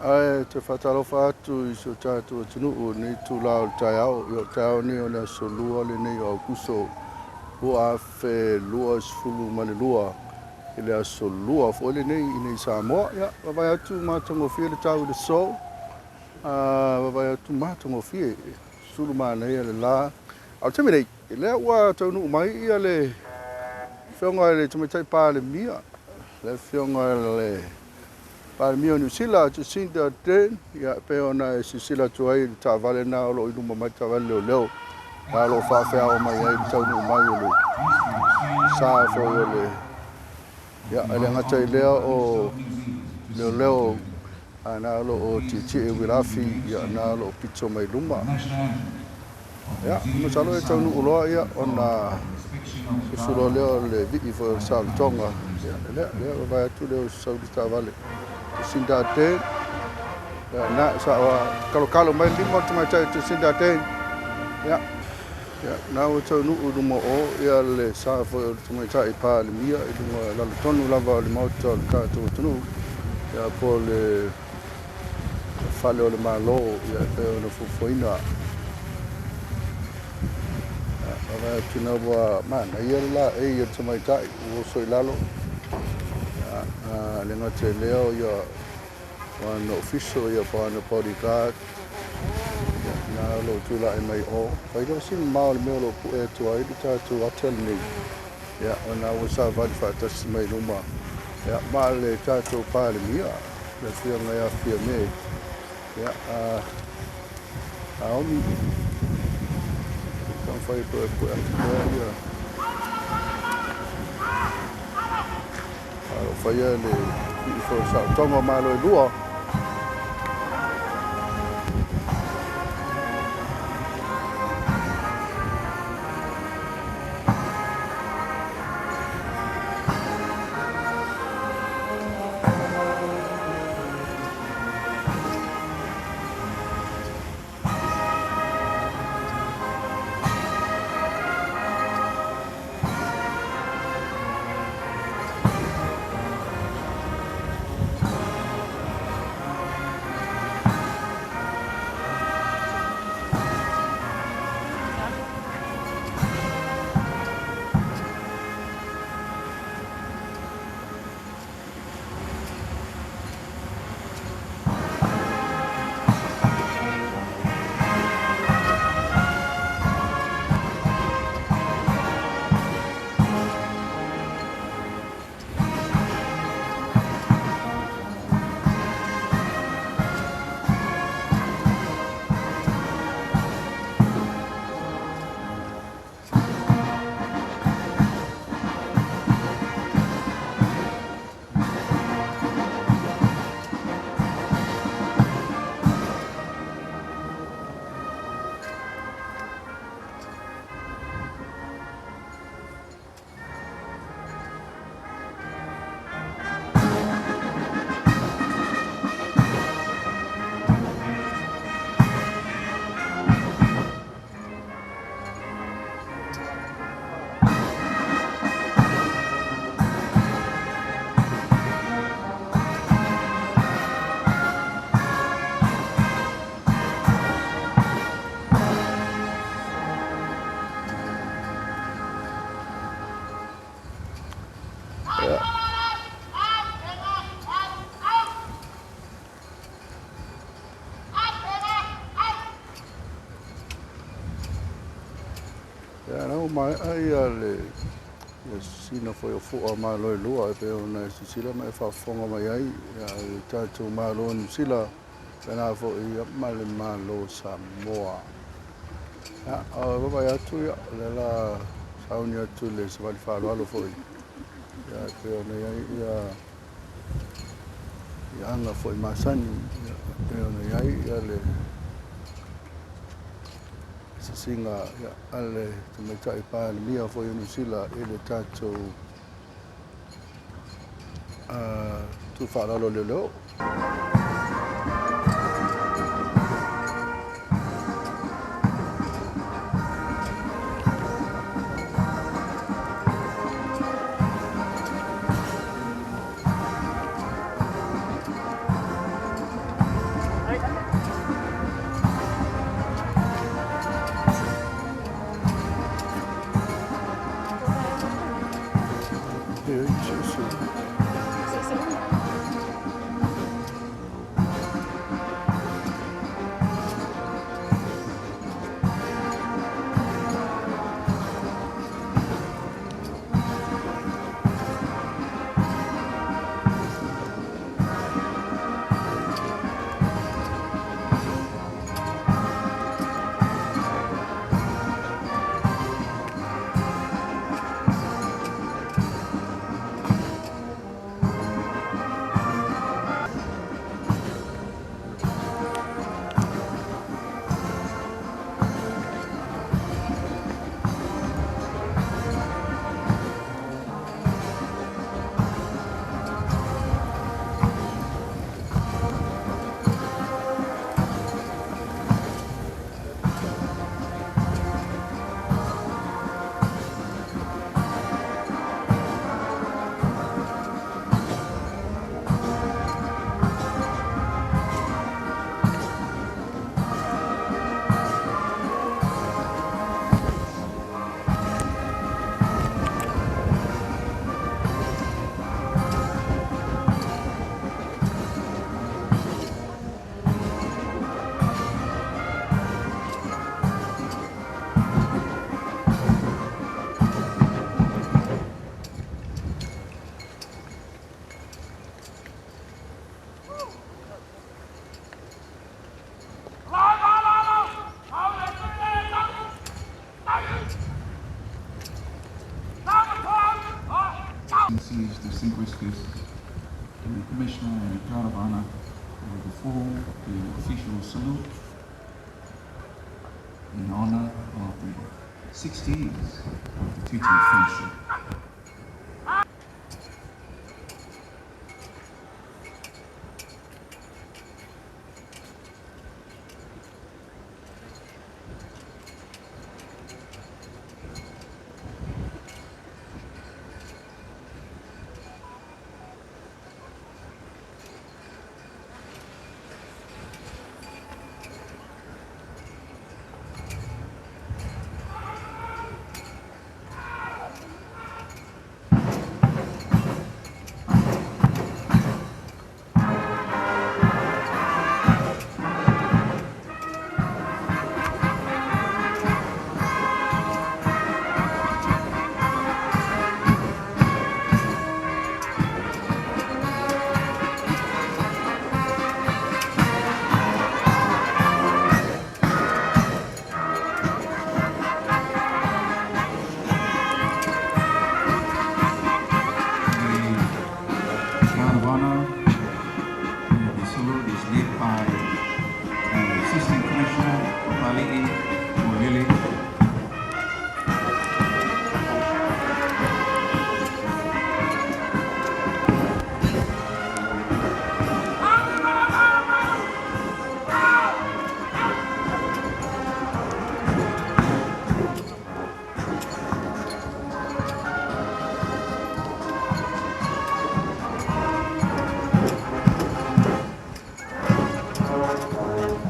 Ae te faatalofa atu i si o tatou atunuu i lenei itula o le taeao. Ia o le taeao lenei o le aso Lua lenei o Aokuso 2022 i le aso Lua foi lenei i inei i Samoa. Ia, vaavaai atu ua matagofie le tau i le aso. Vaavaai atu matagofie, sulu manaia le la. A o le taimi nei, lea ua taunuu mai ia le Afioga i le Tamaitai Palemia, le Afioga i le Palemia o Niu Sila, Jacinda Ardern, ia e pei ona e silasila atu ai i le taavale lena o lo o i luma mai le taavale leoleo, na o lo o faafeao mai ai le taunuu mai o le sa foi o le ia e le gata i lea o leoleo na o lo o tietie uilafi, ia na o lo o pito mai luma. Ia, masalo e taunuu loa ia ona susu loa lea o le vii foi o le saolotoga. Ia, lea, lea, vaavaai atu lea o sau le taavale. Jacinda Ardern, ia, na, sa kalokalo mai le lima o le tamaitai o Jacinda Ardern. Ia, ia, na ua taunuu i luma o ia le sa foi o le tamaitai Palemia i luga lalo tonu lava o le maota o le tatou atunuu, ia, po o le fale o le Malo, ia, e pei ona fuafuaina. Vaavaai atu ina ua manaia le laei o le tamaitai ua oso i lalo. Ia, le gata i lea o ia o ana official ia po o ana bodyguard, ia, na o lo o tulai mai o. Fai lava si mamao o le mea o lo o pue atu ai le tatou ata lenei. Ia, ona ua savali faatasi mai luma, ia, ma le tatou Palemia, le Afioga ia Fiame, ia, Naomi. Taumafai e puepue atu pea ia a o faia le vii foi o le saolotoga o Malo e lua. Ia. Ia, na ua maea ia le ia sina foi o fua o Malo e lua e pei ona e silasila ma e faafofoga mai ai ia le tatou Malo o Niu Sila faapena foi ia ma le Malo o Samoa. Ia, vaavaai atu ia, o lea la sauni atu le savali faaaloalo foi ia e pei ona i ai ia ia aga foi masani ia e pei ona i ai ia le sisiga ia, a le tamaitai Palemia foi o Niu Sila i le tatou tuufaaaloalo leoleo. Hibiscus, the Commissioner and the Guard of Honor will perform the official salute in honor of the 60 years of the Treaty of Friendship. The Guard of Honor, the salute is led by the Assistant Commissioner, Papali'i Molele. Thank you very much, everyone.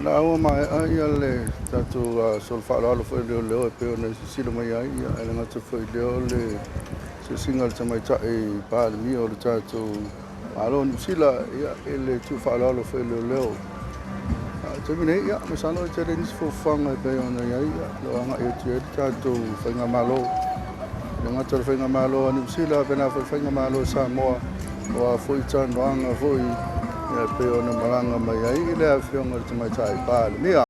Na aua mai ai ia le tatou solo faaaloalo foi leoleo e pei ona silasila mai ai ia e le gata foi lea o le siasiga o le tamaitai Palemia o le tatou Malo o Niu Sila ia i le tuufaaloalo foi leoleo. Taimi nei ia masalo e tele nisi fuafuaga e pei ona i ai ia lo agai atu ai le tatou faigamalo. E le gata o le faigamalo a Niu Sila faapena foi le faigamalo a Samoa o a foi talanoaga foi ia e pei ona malaga mai ai i le afioga i le tamaitai Palemia.